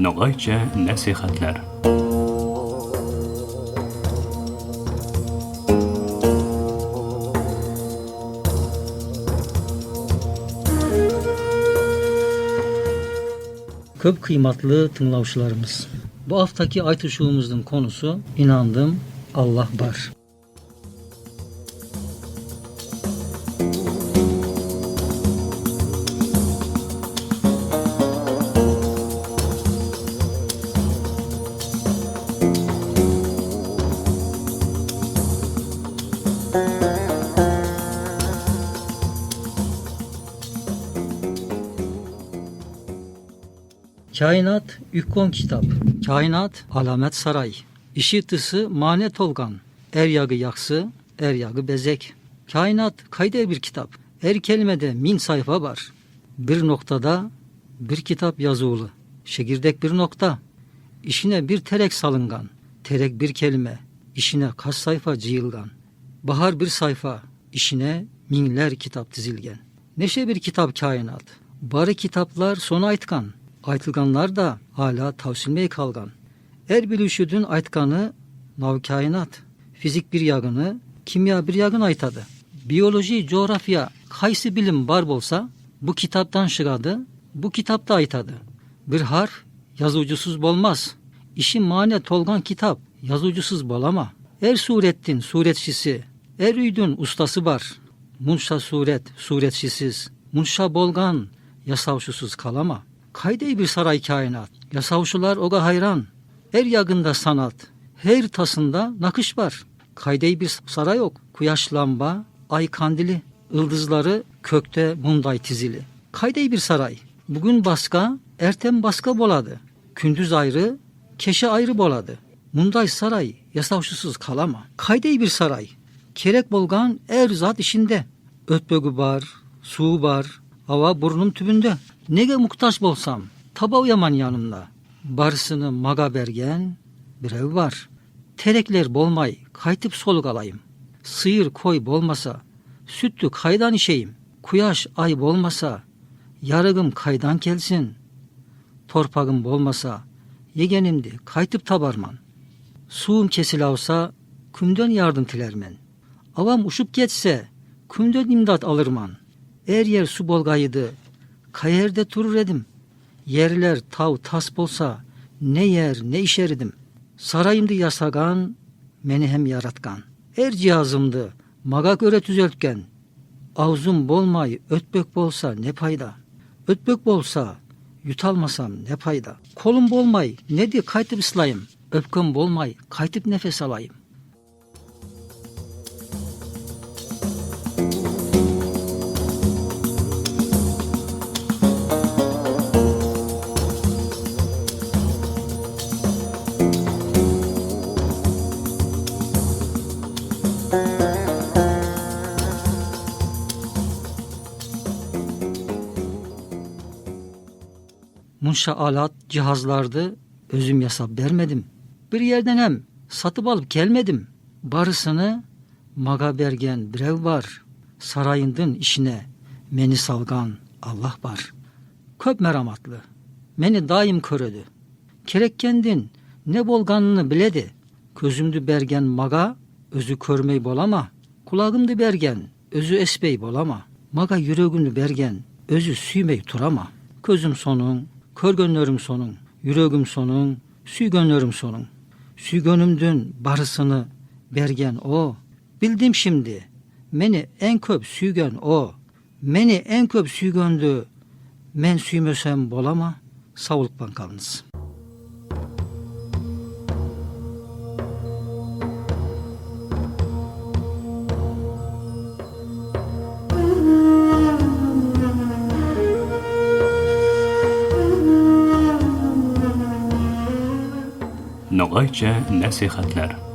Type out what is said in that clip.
Noğayca nasihatlar. Köp qıymatlı tıñlavşılarımız! Bu aftaki aytışuvımıznıñ konusı, İnandım, Allah bar. Kâinat ükkon kitap. Kâinat alâmet saray. İşi tısı mane tolğan. Er yagı yaqsı, er yagı bezek. Kâinat qayday bir kitap. Er kelimede miñ sayfa bar. Bir noqtada bir kitap yazuvlı. Şegirdek bir noqta. İşine bir terek salınğan. Terek bir kelime. İşine qaç sayfa cıyılğan. Bahar bir sayfa. İşine miñler kitap tizilgen. Neşe bir kitap kâinat. Barı kitaplar sonı aytqan. Aytılğanlar da alâ tavsilmey qalğan. Er bilüşüdün aytqanı nav kâinat. Fizik bir yağını, kimya bir yağını aytadı. Bioloji, coğrafiya, qaysı bilim bar bolsa, bu kitaptan şığadı, bu kitapta aytadı. Bir harf yazuvcısız bolmaz. İşi mane tolğan kitap yazuvcısız bolama. Er surettin suretşisi, er üydün ustası bar. Munşa suret, suretşisiz, munşa bolğan yasavşısız qalama. Qayday bir saray kâinat, yasavşılar oğa hayran. Er yağında sanat, her tasında naqış bar. Qayday bir saray ok, quyaş lamba, ay kandili, ıldızları kökte munday tizili. Qayday bir saray, bugün basqa, erten basqa boladı, kündüz ayrı, keşe ayrı boladı. Munday saray yasavşısız qalama. Qayday bir saray, kerek bolğan er zat işinde, ötmegi bar, suvu bar, ava burnum tübünde. Nege muhtac bolsam, tabayaman yanımda, barısını mağa bergen birev bar. Terekler bolmay, qaytıp soluq alayım? Sıyır, koy bolmasa, sütti qaydan işeyim? Quyaş, ay bolmasa, yarığım qaydan kelsin? Torpağım bolmasa, yegenimdi qaytıp tabarman? Suvum kesilavsa, kümden yardım tilermen? Avam uşıp ketse, kümden imdat alırman? Er yer su bolğayıdı, qayerde turur edim? Yerler tav, tas bolsa, ne yer, ne işer edim? Sarayımdı yasağan, meni hem yaratqan. Er cihazımdı mağa köre tüzeltken. Avzum bolmay ötmek bolsa ne payda? Ötmek bolsa, yutalmasam ne payda? Qolum bolmay nedi qaytıp ıslayım? Öpkem bolmay qaytıp nefes alayım? Munşa alat, cihazlardı özüm yasap bermedim. Bir yerden em satıp alıp kelmedim. Barısını mağa bergen birev bar, sarayındın işine meni salğan Allah bar. Köp meramatlı, meni daim köredi. Kerekkendin ne bolğanını biledi. Közümdi bergen mağa özü körmey bolama? Qulağımdı bergen özü espey bolama? Mağa yüregimdi bergen özü süymey turama? Közüm sonıñ, körgenlerim sonıñ, yüregim sonıñ, süygenlerim sonıñ. Süygenimdin barısını bergen o. Bildim şimdi, meni eñ köp süygen o. Meni eñ köp süygendi men süymesem bolama? Savlıqpan qalıñız. Noğayca nasihatlar.